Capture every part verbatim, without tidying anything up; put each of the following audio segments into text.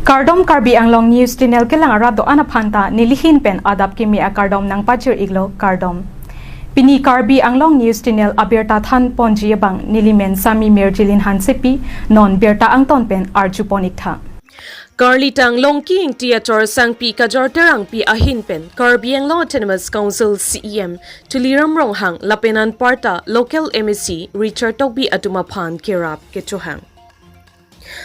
Kardom, Karbi Anglong News Channel kelang arat do-an aphanta nelihin pen adap kimi akardom nangpachir-iklo, kardom. Pini Karbi Anglong News Channel abirta than ponji abang nelimen Sami Mirjilin Hansepi, non birta angton pen arju pon-iktha. Karlitang Longki Ingti achor Sangpi Kajor Terangpi ahin pen Karbi Anglong Autonomous Council C E M Tuliram Ronghang lapen anparta local M A C Richard Tokbi atum aphan kerap kechohang.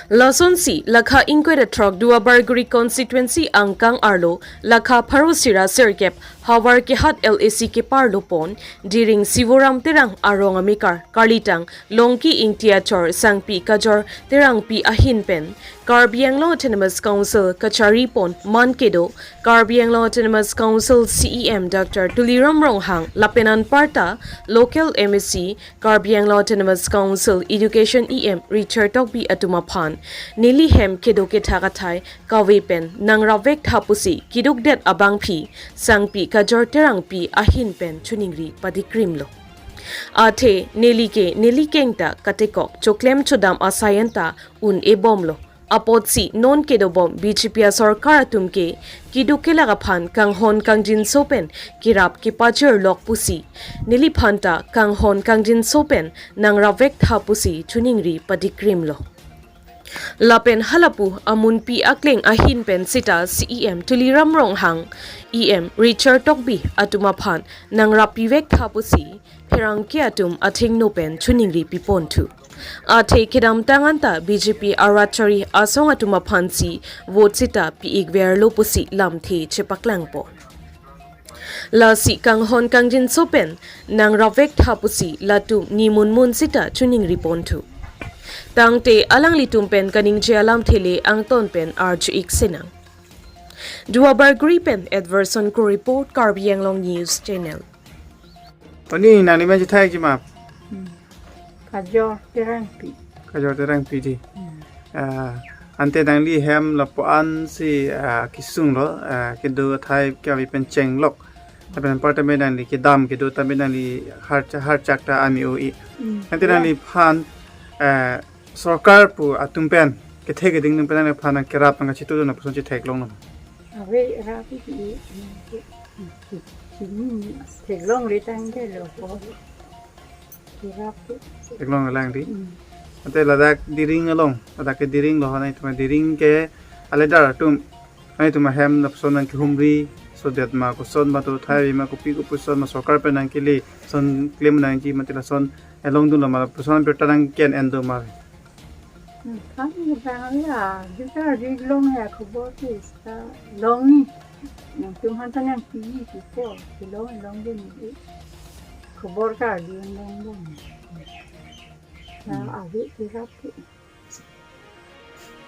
Lasonsi lakha ingkoi ra throk Duar Bagori constituency angkang arlo lakha pharo sira sirkep Havar Kehat L A C keparlo pon Diring Sivoram Terang arong amekar Karlitang Longki Ingti achor Sangpi Kajor Terangpi ahin pen Karbi Anglong Autonomous Council kachari pon man kedo Karbi Anglong Autonomous Council C E M Doctor Tuliram Ronghang lapen anparta local M A C Karbi Anglong Autonomous Council Education E M Richard Tokbi atum aphan neli hem kedo kethak athai kave pen nangrap vektha pusi kidukdet abangpi Sangpi Kajor Terangpi ahin pen choningri padikrimlo. Athe neli ke neli kengta katekok choklem chodam asai anta un-e bomlo. Apotsi non kedobom B J P asorkar atum ke kiduk kelak aphan kanghon kangjinso pen kerap kepachirlok pusi neliphanta kanghon kangjinso pen nangrap vektha pusi choningri padikrimlo. Lapen halapu amunpi akleng ahin pen sita C E M Tuliram Ronghang, E M Richard Tokbi atum aphan nangrap pivektha pusi pherangke atum athengno pen choningri piponthu. Athe kedamtang anta B J P arat chari asong atum aphansi vote sita pi-ikverlo pusi lamthe chepaklangpo. Lasi kanghon kangjinso pen nangrap vektha pusi latum nimun mun sita choningri ponthu. Tangte alanglitum pen kaningje alamthe le angton pen arju-ik sinang. Duar Bagori pen Edwardson Kro report, Karbi Anglong News Channel. Oni nangli men chethai ji ma? Kajor Terangpi. Kajor Terangpi di. Ah, ante nangli hem lapu-ansi, ah, kesunglo, ah, kedo athai kave pen chenglok. Lapen anparta me nangli kedam kedo tame nangli har, harchak ta ami o-i. Ante nangliphan, ah, sorkar pu atum pen kethe keding atum pen nangliphan nangkerap nangkachitudun lapuson chetheklonglo? Ave, rap-i, i, i, i, i, theklongle tangte lo ko. Kerap-i. Theklonglelang di. Ante ladak Diring along, ladak ke Diring lo, hanai atum Diring ke aledar atum, hanai atum ahem lapuson nangkehumri sodet ma, koson ma, to thai ma, kopi kopuson ma, sorkar pen nangkele, son klem nangji mati lason elongdunlo ma, lapuson birta nangke-en do ma? Kami bang la, kita di long ya khobor ti sta long ni. Nangtum hanta nangpi ti ko, ti long longdun ni. Khobor kardun longdun. Na ave kerap-i.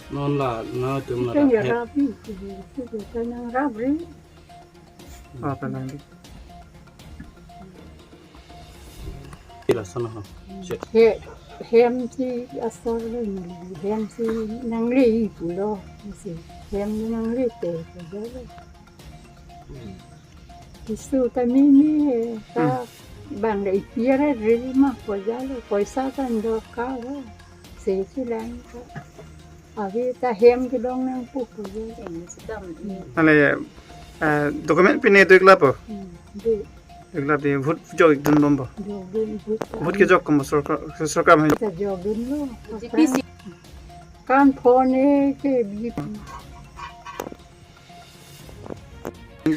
Non la, nangtum la. Kita ya rap-i, ti, ti, ti, nangrap-i. Apa nangli? Ila sana ha. He, hemsi asor lo ni, hemsi nangle-i pulo, si hem nangle te, ko jalo. Keso ta mimi, ta bang le ipi ra riri ma, ko jalo, poisa ta dorkar lo. Sesi lang ta. Ave ta hem kelong nangpo ko jalo. Ale, eh, document pine do-iklo po? Hmm, do. Do-iklo di, vote jok-ik dunbom po? Jokdun, vote. Vote kejok kom sorkar, sorkar ma? Kejokdunlo. G P C. Kan phone ke B J P.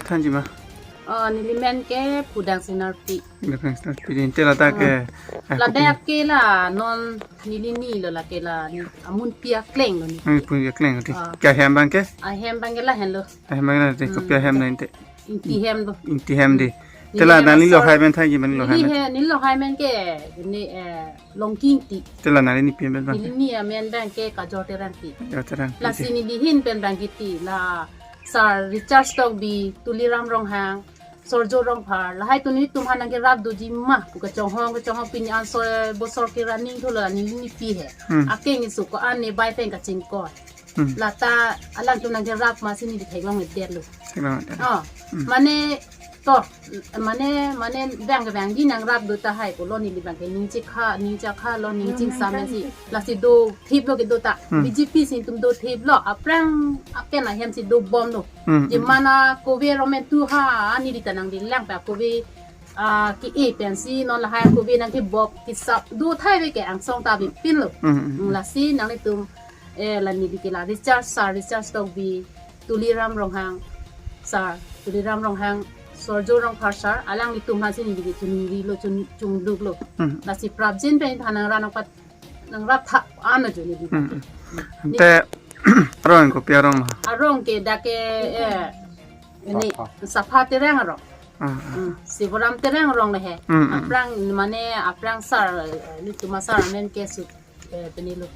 Thanji ma? Oh, neli men ke Pudang Senarpi. Pudang Senarpi di, ante ladak ke, eh, ladak ke la non neli ni lo, lake la ni amunpi akleng lo ni. Amunpi akleng di. Ah. Ke ahem abang ke? Ahem abang ke lahenlo. Ahem abang ke la di, kopi ahem nang ante? Ingti hem lo. Ingti hem di. Ante la neli lo hai men thanji ma, neli lo hai men? Neli he, neli lo hai men ke ni, eh, Longki Ingti. Ante la nangli nipi men abang? Neli ni amen abang ke Kajor Terangpi. Kajor Terangpi. Lasi neli hin pen abang ke ti la Sir Richard Tokbi, Tuliram Ronghang, Sorjo Rongphar, lahai atum nelitum aphan nangkerap doji ma pu kachonghong kachonghong, pini anso bosor ke running thulo, neli nipi he. Hmm. Akeng isu ko-an ne bai pen kachingkoi. Hmm. Lata alangtum nangkerap masi neli theklongledetlo. Theklongledet. Oh, hmm, mane Oh, mane, mane bang bang di nangrap do tahai pulo, neli bang ke ning chekha, ning chekha lo, ning chingsam si. Lasi do thip lo kedo ta. Hmm. B J P si tum do thip lo. Aphrang apen ahem si dobom lo. Hmm. Jemana kove romen tu ha, ani di ta nangdilang pa kove, ah, ke-e pensi non lahai kove nangkebok kesap do thai ve ke angsong ta bipin lo. Hmm, hmm, hmm. Lasi nanglitum, eh, la neli ke la Richard, Sir Richard Tokbi, Tuliram Ronghang, Sir Tuliram Ronghang, Sorjo Rongphar Sir, alanglitum ha si neli ke chuningri lo, chun-, chungduk lo. Hmm. Lasi prapjin pen thanang ra nangpat nangrap tha ano jo neli. Hmm. Te arong kopi arong lo? Arong ke dak ke, eh, ini Sapha. Sapha Terang arong. Ah, ah. Hmm, Sivaram Terang arong le he. Hmm, hmm. Aphrang mane aphrang sir, eh, nelitum asar amen ke su, eh, pini lo.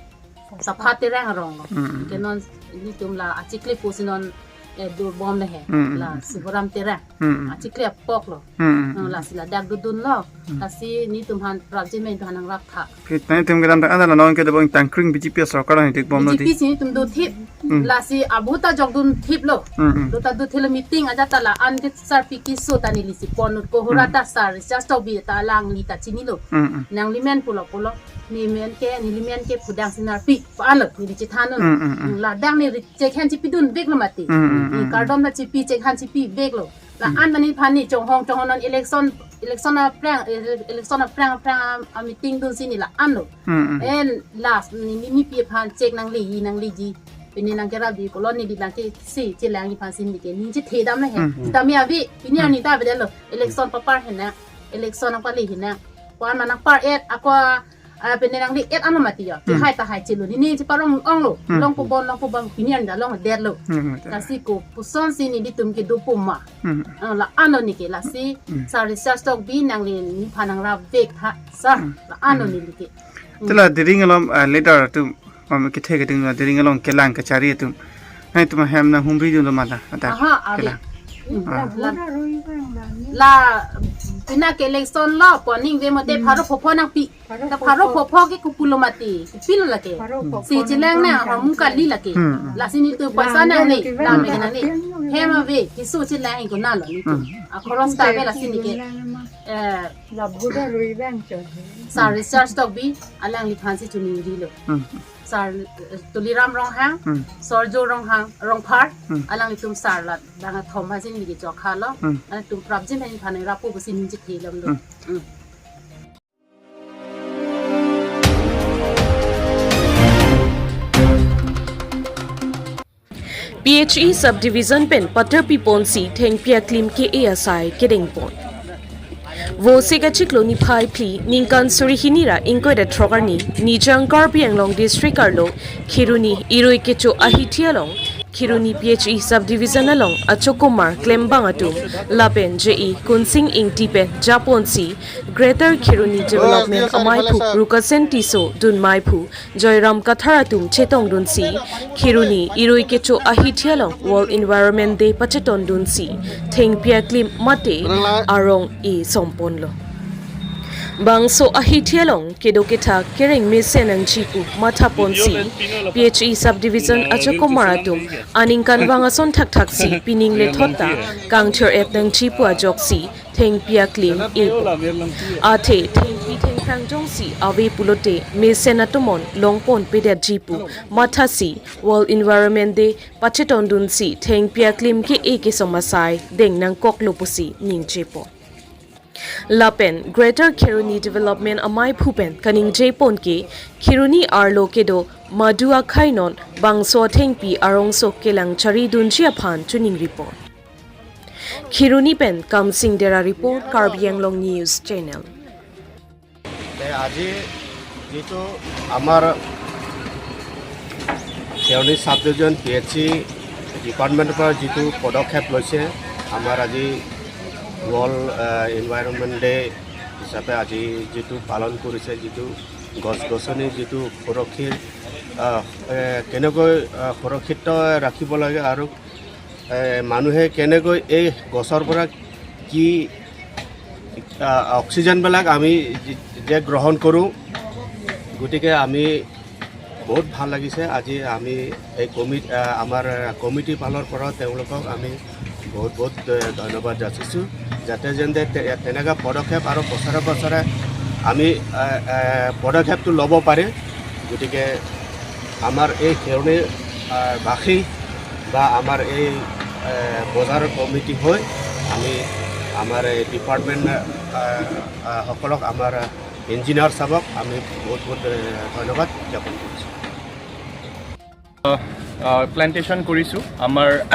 Sapha Terang arong lo. Hmm, hmm. Ke non nelitum la achikli pusi non, eh, dobom le he. Hmm, hmm. La Sivaram Terang. Hmm. Achikli apok lo. Hmm. Hmm, lasi ladak dodun lo. Hmm. Lasi nelitum aphan prapjin pen thanang rap tha. Ke nelitum kedamtang adala non ke dobom tangkring B J P sorkar nangdikbom lo di. B J P si nelitum do thip. Hmm. Lasi abhuta jokdun thip lo. Hmm, hmm. Do ta do thilo meeting ajat ta la-an ke sir P K Soh ta neli si pon ut ko hura ta sir Richard Tokbi ta alangli ta chinilo. Hmm, hmm. Nanglimen pulo pulo. Nelimen ke, nelimen ke Phudang Sinarpi. Pa-an lo, neli chethan un. Hmm, hmm, hmm. Ladak neli chekhan chipidun vek lo mati. Hmm, hmm, hmm, hmm. Kardom ta chipi chekhan chipi vek lo. La-an ta neli aphan neli chonghong chonghong non election, election aphrang, ele-, election aphrang aphrang a meeting dunsi neli la-an lo. Hmm, hmm. En last neli, neli pi aphan chek nangleji nangleji. Pini nangkerap di pulo neli bang ke si chelang aphan si neli ke ning chethe dam le he. Hmm, hmm. Tame ave, pini Hmm. ani ta beda lo. Election papar hena, election nangpale hena. Ko-an ma nangpar et, ako ah, pini nangli et ano mati ya. Hmm. Hai ta hai chelo. Neli cheparong ong lo. Hmm. Long ko bon, long ko bon, pini anda longdet lo. Hmm, hmm. Lasi kopuson si nelitum kedo puma. Hmm. Ah, la-an lo neli ke, lasi Hmm. sir Richard Tokbi nangli nephan nangrap vek tha sir. Hmm. La-an lo Hmm. neli ke. Hmm. Te la Dering along, ah, leader atum, um, kethe keding la Dering along kelang kachari atum. Nangtum ahem nanghumri dunlo ma la, ada Aha, ave. kelang. Hmm. Ah. La, la, pini ke election lo, poning ve mate Hmm. pharo phopho nangpi. Pharo Ta pharo phopho. phopho ke kopulo mati, kopilo lake. Pharo phopho Si chelang nang nang hormu kali lake. Hmm. Lasi nelitum La paisa nang nang ni, lake la nang me nang ni. nang. Hem ave, keso chelang ko nalo nelitum. Hmm. Akhoros ta ave lasi neli ke. Nang ma. Eh, La bhuda rui bang cho. Sir Richard Tokbi, alangliphan si chuningri lo. Hmm. Sir, eh, Tuliram Ronghang, Hmm. Sorjo Ronghang, Rongphar, Hmm. alanglitum sir la, bang athom ha si neli ke chokha lo. Hmm. Alangtum prapjin pen nephan nangrap po pusi ning chethe dam lo. Hmm. Hmm. P H E subdivision pen paterpi ponsi thengpi aklim ke-e asai kedeng pon. Vosik achiklo niphai phli ningkan suri hini ra ingkoi ra throk arni Nijang Karbi Anglong District arlo Kheroni Irui Kecho ahithi along Kheroni P H E subdivision along achokomar klembang atum lapen J E Kunsing Ingti pen japonsi Greater Kheroni Development amaiphu Rukasen Tisso dunmaiphu Joyram Kathar atum chetongdunsi Kheroni Irui Kecho ahithi along World Environment Day pachetondunsi thengpi aklim mate arong e somponlo. Bangso ahithi along kedo kethak kereng mesen nangji pu mathaponsi P H E subdivision achokomar atum aningkanvang ason thakthaksi pining lethot ta kangthir-et nangji pu ajoksi thengpi aklim epo. Athe thengpi thengphrang jongsi ave pulote mesen atomon longponpedetji pu mathasi World Environment Day pachetondunsi thengpi aklim ke-e kesom asai deng nangkoklo pusi ningjepo. Lapen Greater Kheroni Development amaiphu pen kaningjepon ke Kheroni arlo kedo madu akhai non bangso thengpi arongso kelang charidunji aphan chuningripo. Kheroni pen Kamsing Dera report, Karbi Anglong News Channel. তে আজি যিটো আমাৰ খেৰণি ছাব division P H E ডিপাৰ্টমেণ্টৰ পৰা যিটো পদক্ষেপ লৈছে, আমাৰ আজি ৱৰ্ল্ড, আহ, এনভাইৰনমেণ্ট ডে হিচাপে আজি যিটো পালন কৰিছে, যিটো গছ গছনি যিটো সুৰক্ষিত, আহ, এ, কেনেকৈ, আহ, সুৰক্ষিত ৰাখিব লাগে আৰু এ, মানুহে কেনেকৈ এই গছৰ পৰা কি, আ, অক্সিজেনবিলাক আমি যে, যে গ্ৰহণ কৰোঁ, গতিকে আমি বহুত ভাল লাগিছে। আজি আমি এই কমি-, আ, আমাৰ কমিটিৰ ফালৰ পৰা তেওঁলোকক আমি বহুত বহুত, এ, ধন্যবাদ যাচিছোঁ। যাতে যেন তে-, তেনেকুৱা পদক্ষেপ আৰু বছৰে বছৰে আমি, এ, এ, পদক্ষেপটো ল'ব পাৰি। গতিকে আমাৰ এই খেৰণি, এ, বাসী বা আমাৰ এই, এ, বজাৰ কমিটি হৈ আমি আমাৰ এই ডিপাৰ্টমেণ্ট, এ, এ, সকলক, আমাৰ ইঞ্জিনিয়াৰ চাবক আমি বহুত বহুত, এ, ধন্যবাদ জ্ঞাপন কৰিছোঁ। প্লেণ্টেশ্যন কৰিছোঁ। আমাৰ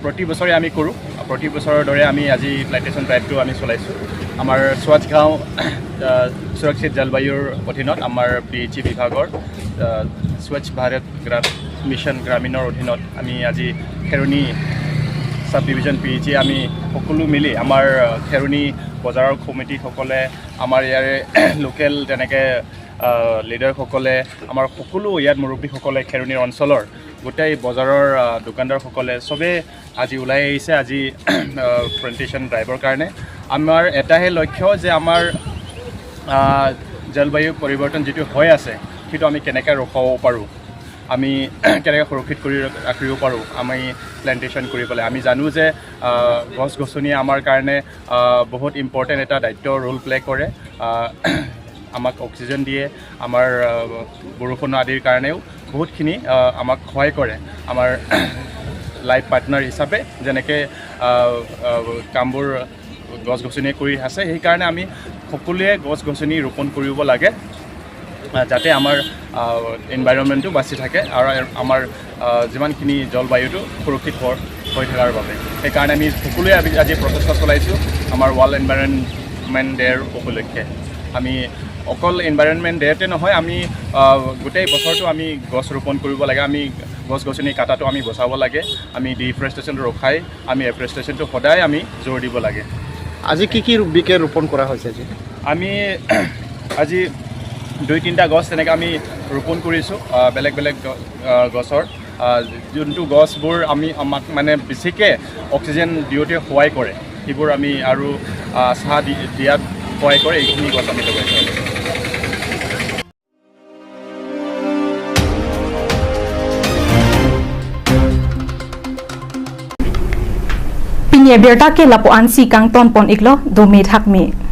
প্ৰতি বছৰে আমি কৰোঁ। প্ৰতি বছৰৰ দৰে আমি আজি প্লেণ্টেশ্যন ড্ৰাইভটো আমি চলাইছোঁ। আমাৰ স্বচ্ছ গাঁও, আহ, সুৰক্ষিত জলবায়ুৰ অধীনত আমাৰ পি এইচ ই বিভাগৰ, আহ, স্বচ্ছ ভাৰত গ্ৰা মিছন গ্ৰামীণৰ অধীনত আমি আজি খেৰণি ছাব ডিভিজন পি এইচ ই আমি সকলো মিলি আমাৰ, আহ, খেৰণি বজাৰৰ কমিটিসকলে, আমাৰ ইয়াৰে লোকেল তেনেকৈ, আহ, লিডাৰসকলে, আমাৰ সকলো ইয়াত মুৰব্বীসকলে, খেৰণিৰ অঞ্চলৰ গোটেই বজাৰৰ, আহ, দোকানদাৰসকলে চবেই আজি ওলাই আহিছে আজি, আহ, প্লেণ্টেশ্যন ড্ৰাইভৰ কাৰণে। আমাৰ এটাহে লক্ষ্য যে আমাৰ, আহ, জলবায়ু পৰিৱৰ্তন যিটো হৈ আছে, সেইটো আমি কেনেকৈ ৰখাব পাৰোঁ, আমি কেনেকৈ সুৰক্ষিত কৰি ৰাখিব পাৰোঁ আমি প্লেণ্টেশ্যন কৰি পেলাই। আমি জানো যে, আহ, গছ গছনিয়ে আমাৰ কাৰণে, আহ, বহুত ইম্পৰ্টেণ্ট এটা দায়িত্ব, ৰোল প্লে কৰে। আহ, আমাক অক্সিজেন দিয়ে, আমাৰ, আহ, বৰষুণ আদিৰ কাৰণেও বহুতখিনি, আহ, আমাক সহায় কৰে। আমাৰ লাইফ পাৰ্টনাৰ হিচাপে যেনেকৈ, আহ, আহ, কামবোৰ গছ গছনিয়ে কৰি আছে, সেইকাৰণে আমি সকলোৱে গছ গছনি ৰোপণ কৰিব লাগে, আহ, যাতে আমাৰ, আহ, এনভাইৰনমেণ্টটো বাচি থাকে আৰু আমাৰ, আহ, যিমানখিনি জলবায়ুটো সুৰক্ষিত হৈ, হৈ থকাৰ বাবে। সেইকাৰণে আমি সকলোৱে আজি, আজি প্ৰচেষ্টা চলাইছোঁ আমাৰ ৱৰ্ল্ড এনভাইৰনমেণ্ট ডে'ৰ উপলক্ষে। আমি অকল এনভাইৰনমেণ্ট ডে'তে নহয়, আমি, আহ, গোটেই বছৰটো আমি গছ ৰোপণ কৰিব লাগে। আমি গছ গছনি কটাটো আমি বচাব লাগে। আমি ডিফৰেষ্টেশ্যনটো ৰখাই আমি এফৰেষ্টেশ্যনটো সদায় আমি জোৰ দিব লাগে। আজি কি কি বিকে ৰোপণ কৰা হৈছে আজি? আমি আজি দুই তিনিটা গছ তেনেকৈ আমি ৰোপণ কৰিছোঁ, আহ, বেলেগ বেলেগ গ- আহ, গছৰ, আহ, যোনটো গছবোৰ আমি, আমাক মানে বেছিকৈ অক্সিজেন দিওঁতে সহায় কৰে, সেইবোৰ আমি আৰু, আহ, ছাঁ দি দিয়াত সহায় কৰে, এইখিনি গছ আমি লগাইছোঁ। Pini abirta ke lapu-ansi kangton pon iklo, dome thakme.